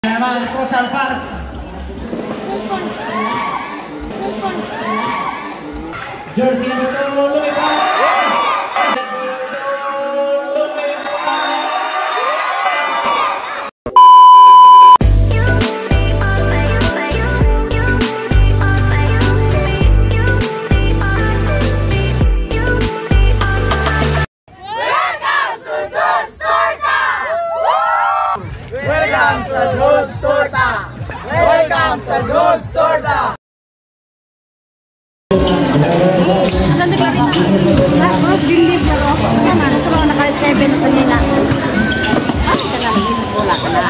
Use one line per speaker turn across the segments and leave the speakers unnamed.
Naman, Cruzal pass. Jersey number 2, lumipad. Lumipad.
Welcome to Dude's Torta!
Welcome sa Dude's Torta! Welcome sa Dude's Torta!
Saan Clarita? Naman, sa mga naka-7 sa kanila. Ay, kana wala ka na.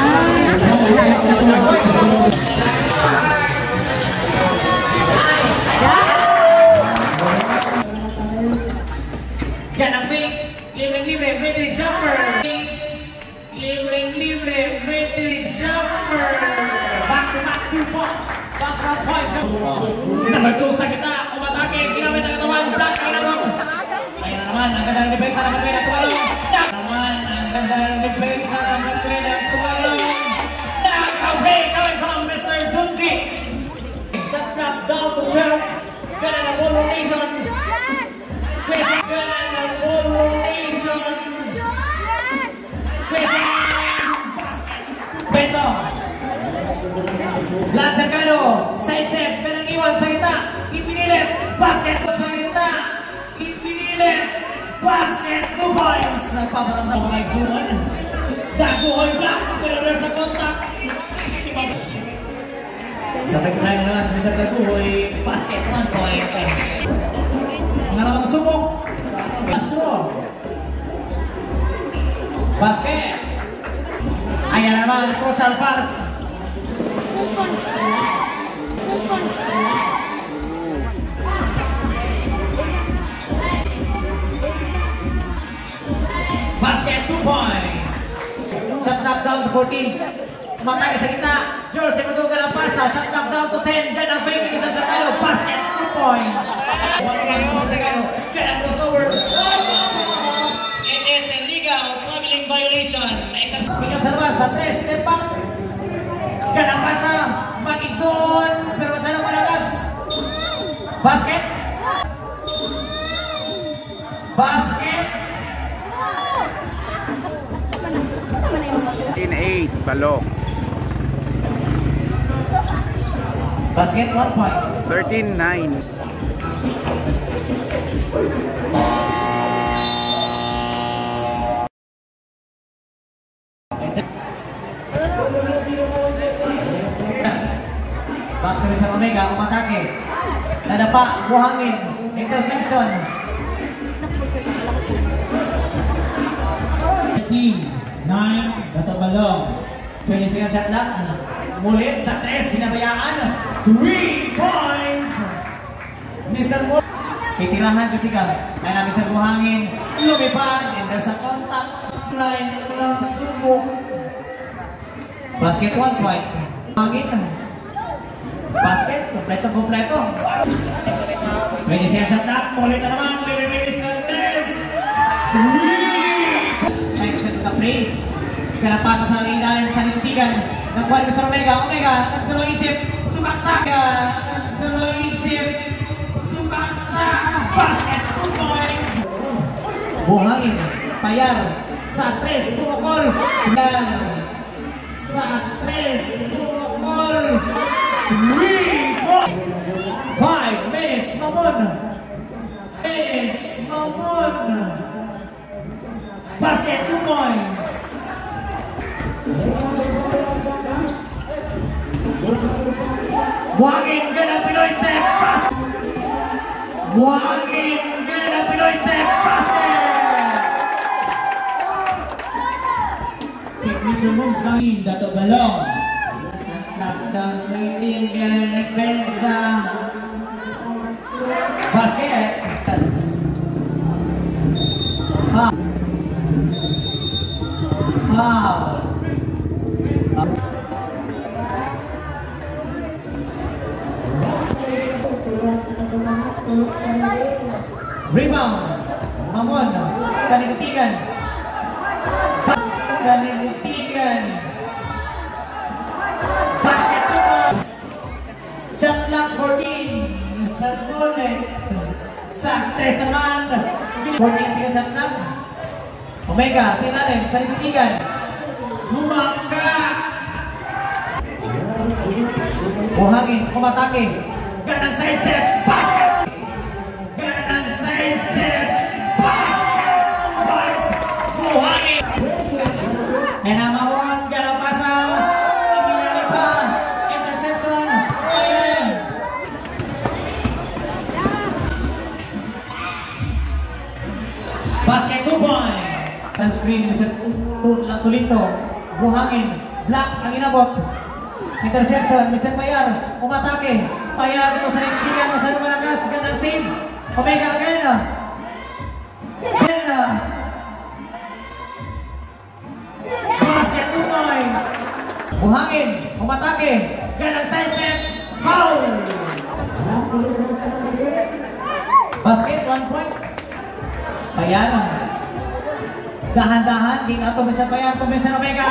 Yan ang fake. Libreng-libre, middle jumper. Libreng-libre, middle jumper. Back to back, 2 point. Back to back points. Number 2 sa gitna. Umatake, ginamit ang katawan. Block, naman. Ayan na naman, ang ganda ng depensa ng Madrid at tumalong. Naman, ang ganda ng depensa ng Madrid at tumalong. Naka-break coming from Mr. Junji. Shot clock down to 12. Ganda ng ball rotation. Ganda ng ball rotation. Bento. Vlad Cercano. Side step. Ganang iwan sa gitna. Ipinilit. Basket sa gitna. Ipinilit. Basket. 2 points. Nagpaparamdam mga igsuon. Daguhoy block. Pero there's a contact. Si Mabos. Sa 39 na naman si Mr. Daguhoy. Basket. 1 point. Pangalawang subok. Castro. Basket. Ayan naman, Cruzal pass. Basket, 2 points. Shot clock down to 14. Umatake sa gitna. Jersey Maduga ang pasa. Shot clock down to 10. Gan ang fake ni Mr. Cercano. Basket, 2 points. Wala lang Mr. Cercano. Gan ang crossover. It is a legal traveling violation. Pick up sa labas. Sa 3. Step back. Gan ang pasa. Mag-igsoon. Pero masyadong malakas. Basket. Basket.
8, Balong.
Basket, 1 point.
13-9.
Back to Mr. Omega, umatake. Nadapa, buhangin, interception. 13, 9, Dato Balong. 20 seconds shot clock. Mulit sa 3, binabayaan. 3 points! Mr. Mo. Titirahan ketika. Kaya na Mr. Buhangin, lumipad, and there's a contact line ng subok. Basket, 1 point. Buhangin. Basket, kompleto kompleto. 20 seconds shot clock. Mulit na naman. Libre sa 3. 3! 5% of the play. Kaya pasa sa ilalim sa nitigan. Nakuha ni Mr. Omega. Omega, nagtuloy isip. Sumaksak. Nagtuloy isip. Sumaksak. Basket, 2 points. Buhangin. Payar. Sa 3, pumukol. Payar. Sa 3, pumukol. 3, 4, 5 minutes, Mamon. Minutes, Mamon. Basket, 2 points. Buhangin, ganang Pinoy step. Basket. Buhangin, ganang Pinoy step. Basket. Signature moves ng Dato Balong. Knockdown, rating, ganang depensa. Basket. Foul. Foul. Rebound. Mamon. Sa nilitigan. Sa nilitigan. Tres naman. 14 seconds shot clock. Omega, sa ilalim, sa litigan. Bumangga! Buhangin, umatake. Ganang side step, basket! Ganang side step, basket! 2 points! Buhangin! Kaya ganang pasa. Ibinali pa. Interception. Ayan. Basket, 2 points. Ang screen, Mr. Tulito. Buhangin. Black ang inabot. Interception, Mr. Payar. Umatake. Payar ito sa lintigan. Masyadong malakas. Gandang save. Omega again. Again. Basket, 2 points. Buhangin. Umatake. Gandang side step. Foul. Basket, 1 point. Payar. Dahan-dahan. King out to Mr. Payar to Mr. Omega.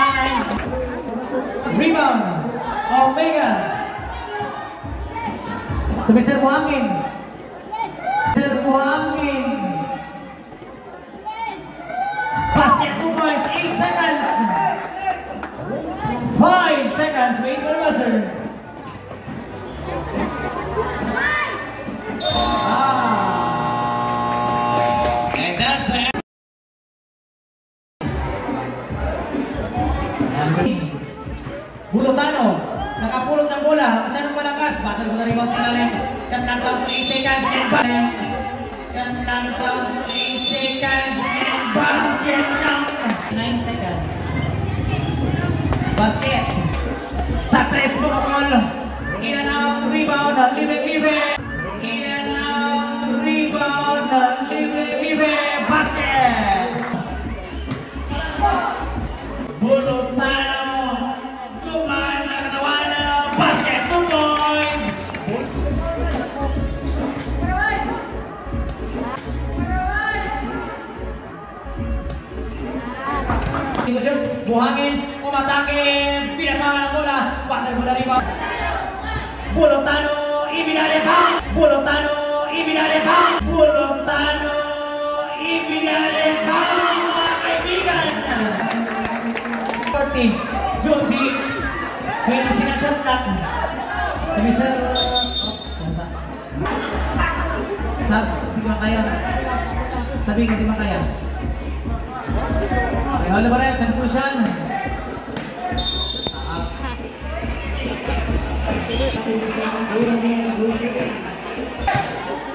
Rebound. Omega. To Mr. Buhangin. Mr. Buhangin. Basket, 2 points. 8 seconds. 5 seconds. Wait for the buzzer. Ah. And that's the end. Bulotano, nakapulot ng bola, masyadong malakas, battle for the rebound sa ilalim. Shot clock down to 8 seconds and shot clock down to 8 seconds and basket count. 9 seconds. Basket. Sa tres pumukol. In and out, rebound, live live. In and out, rebound, live live. Basket. Bulotano. Gumaan ang katawan. Basket, 2 points. Buhangin, umatake, pinatama ng bola, battle bola rebound. Bulotano, ibinali pa! Bulotano, ibinali pa! Bulotano, ibinali pa! Mga kaibigan! 40, Junji, 20 second shot clock. Mr. Oh, kumusta? Sab, hindi ko kaya. Sabi ko, hindi ko kaya. Okay, hold pa rin, sa cushion.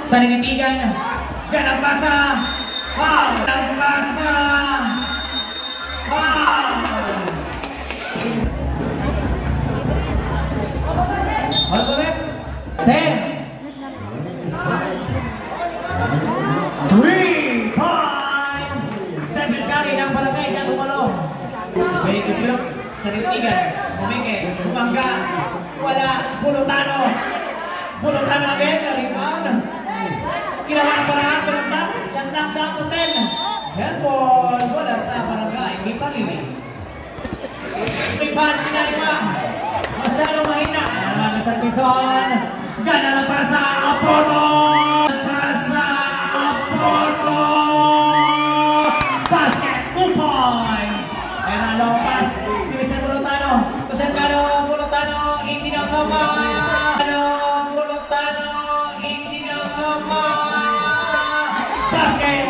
Sa ninitigan, ganang pasa. Wow! Ganang pasa. Wow! Hold pa rin. 10. 3 points! Stephen Curry ng barangay Datumalo. Ready to shoot sa ninitigan. Umike, bumangga. Wala. Bulotano. Bulotano again. Rebound. Ginawa ng paraan. Pero shot clock down to 10. Handball. Wala sa barangay Kipalili. Lipan, pinalima. Masyadong mahina. Ayan naman, Mr. Quezon. Ganda ng pasa. Apollo! Pasa. Apollo! Basket. 2 points. Ayan na, long pass. Mr. Bulotano. To Sercano. Bulotano. Easy now sama. Bulotano. Easy now sama. Basket.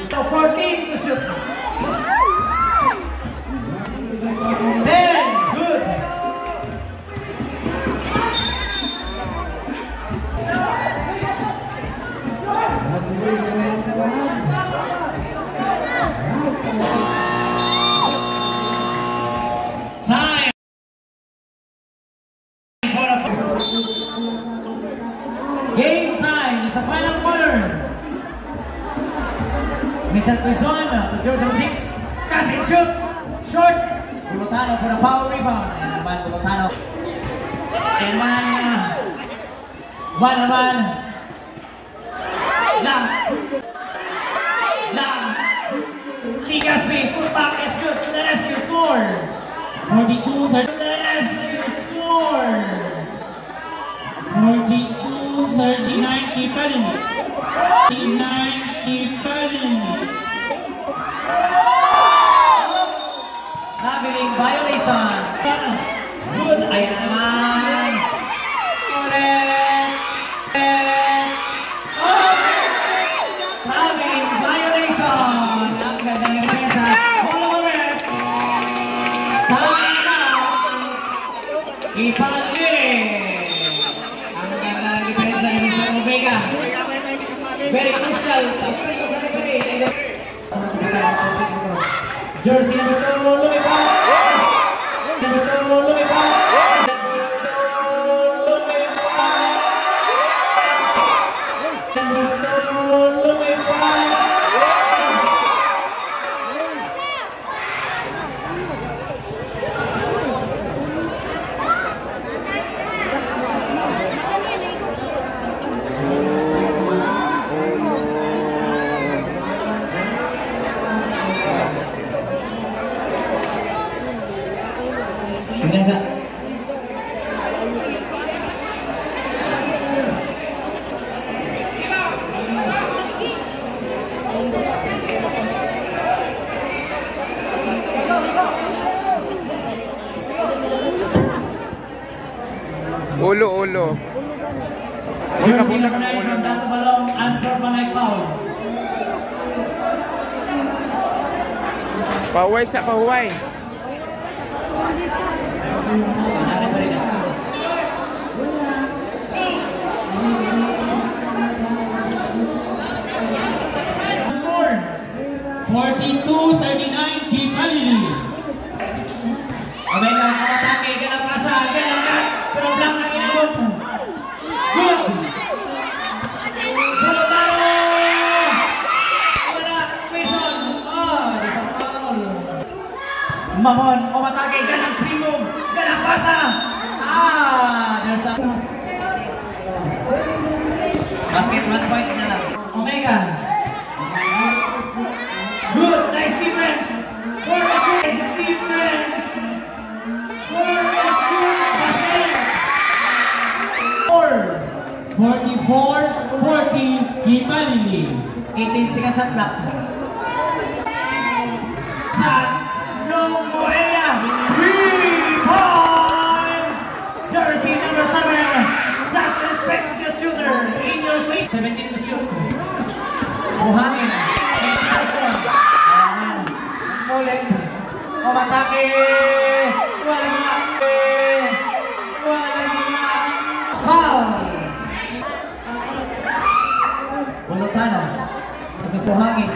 14 to shoot. 10. Good. Time for the game time. It's the final quarter. Mr. Quezon to jersey 6. Catch and shoot. Short. Bulotano for the power rebound. Ayan naman, Bulotano. And man. One naman. Lang. Lang. Ligaspi. Put back is good. To the rescue score. 42-30. The rescue score.
42-39 Kipalili. 9 Kipalili.
Nabiling violation. Good. Ayan na naman. Ulit. Oh! Nabiling violation. Ang ganda ng depensa. Ulit. Tama. Kipalili. Ang ganda ng depensa ni Mr. Omega. Very crucial. Tapos sa referee. Jersey number 2, lumipad. Number 2, lumipad. Number 2, lumipad. Number 2, lumipad. Sudah.
Ulo, ulo.
Jersey number 9 from Dato Balong, unsportsmanlike foul.
Pahuway sa pahuway.
Score
42-39 Kipalili.
Omega umatake, ganang pasa, ganang cut, pero black ang inabot. Good! Bulotano! Wala, Mason! Oh, isang foul. Mamon, umatake, ganang spin move, ganang pasa! Ah, there's a basket, 1 point na lang. Omega. Good, nice defense! For a nice defense! For a shoot, basket! 4.
44-40 Kipalili.
18 second shot clock. Sa no-go area, 3 points! Jersey number 7, just respect the shooter in your face. 17 to shoot. Buhangin. Interception. Ayan. Ulit. Umatake. Wala. Wala. Foul. Bulotano. Tapos buhangin.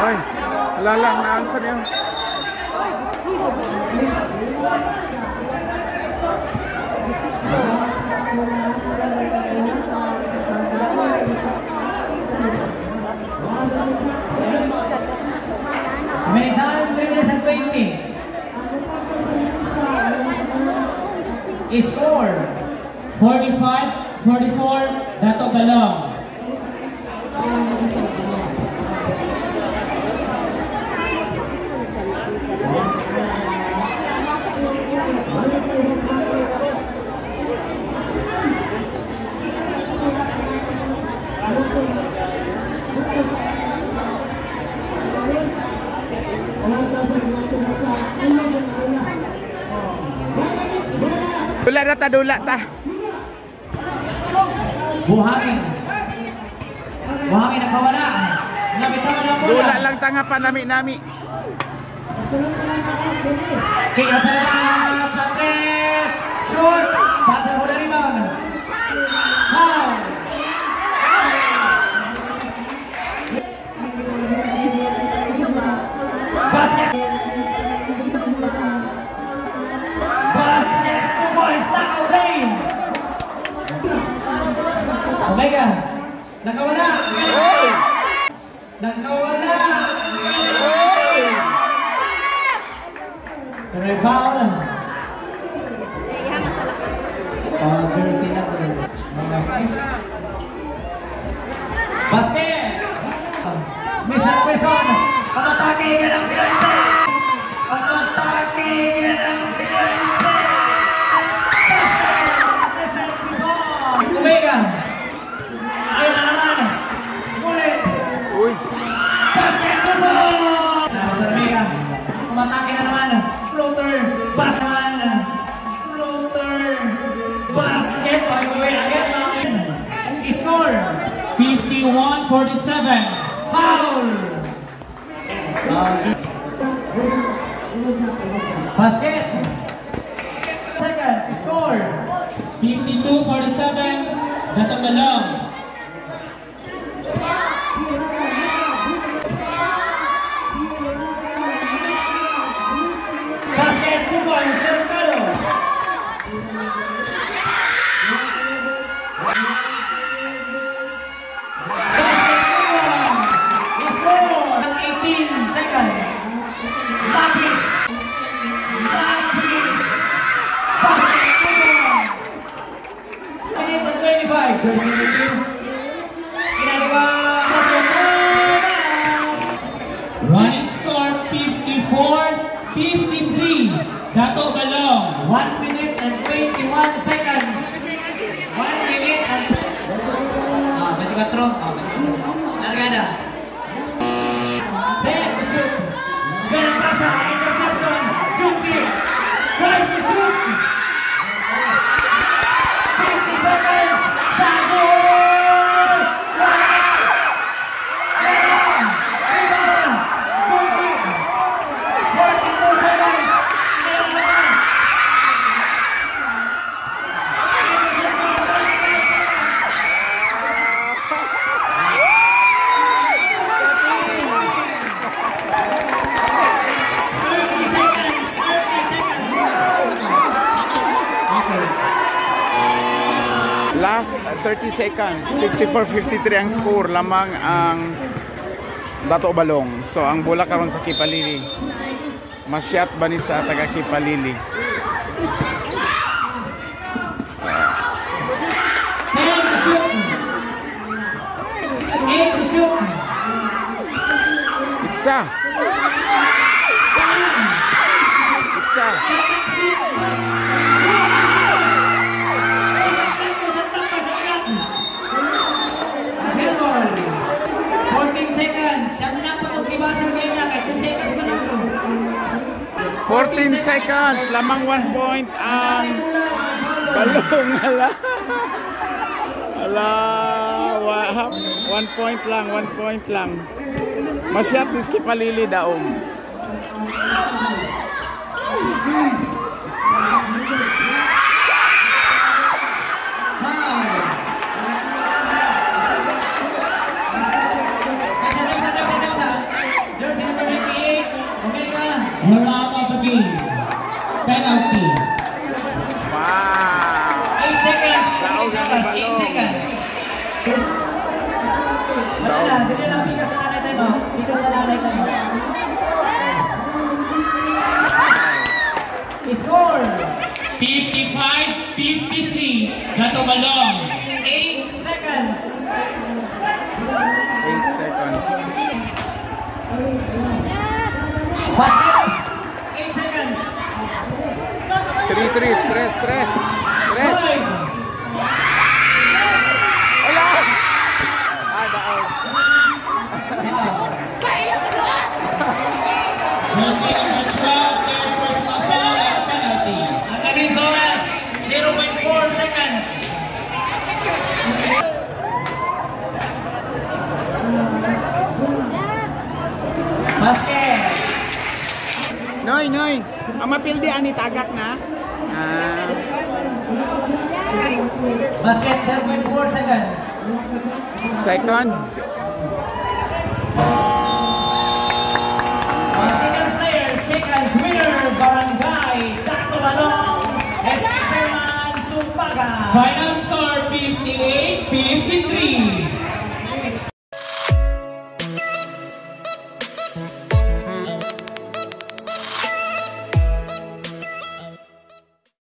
Ay, wala lang, na-answer yun.
Remaining time, 3 minutes and 20. Score
45-44 Dato Balong.
Dula na ta, dula ta.
Buhangin. Buhangin nakawala. Nabitawan ang bola.
Dula lang tanga pa nami-nami.
Kick out sa labas. Andres. Short. Battle for the rebound. Foul. Basket. Basket. 2 points. Knockout play. Omega. Nakawala. Nakawala. Rebound. Oh, jersey na. Basket. Mr. Quezon. Umatake ka ng Pinoy State. Umatake ka ng Pinoy State. Mr. Quezon. Omega. Ayun na naman.
51-47.
Foul! Basket! Seconds, score!
52-47. Dato Balong.
Basket, 2 points, Cercado! Basket, 2 points! Score! 18 seconds. Lapis! Lapis! Basket, 2 points! Minute and 25, jersey number 2. Ginagawa, basket, 2 points!
Running score 54-53. Dato Balong.
1 minute and 21 seconds. 1 minute and 24. 24. Largada. 10 to shoot. Ganang pasa. Interception. Junji. 5 to shoot. 50 seconds. Bago! Wala! Wala! Rebound. Junji. 42 seconds. Ayan na naman. Interception. 25 seconds. 30 seconds! 30 seconds! Okay.
Last 30 seconds, 54-53 ang score. Lamang ang Dato Balong. So ang bola karon sa Kipalili. Masyat ba ni sa taga Kipalili?
10 to shoot! 8 to shoot!
Itsa! Itsa!
Shot clock, shoot! Ay, shot clock to, shot clock pa, shot clock! Handball! 14 seconds! Shot clock pa itong diba sa kayo na, kahit 2 seconds pa lang to.
14 seconds, lamang 1 point ang
Ang bola, mga foul.
Balong. Hala. Hala, 1 point lang, 1 point lang. Masyat ni Kipalili daom.
Foul! Tasa, tasa, tasa, tasa. Jersey number 98, Omega.
You're out of the game. Penalty.
Wow!
8 seconds. 8
Daog ang
seconds. 8
balong.
Seconds. Wala na, dili lang pikas sa nanay tayo. Pikas sa nanay tayo. Score!
55-53. Dato Balong.
8 seconds.
8 seconds.
Basket! 8 seconds.
3-3, stress, stress. Stress.
5.
Wala! Ay, daog.
Jersey number 12, third personal foul and penalty.
Ang naging oras, 0.4 seconds. Basket!
Noy, Noy. Ang mapildi ani tagak na. Ah.
Basket, 0.4 seconds.
Second.
Seconds players, seconds winner, Barangay Dato Balong, SK Chairman Sumpaga.
Final score 58-53.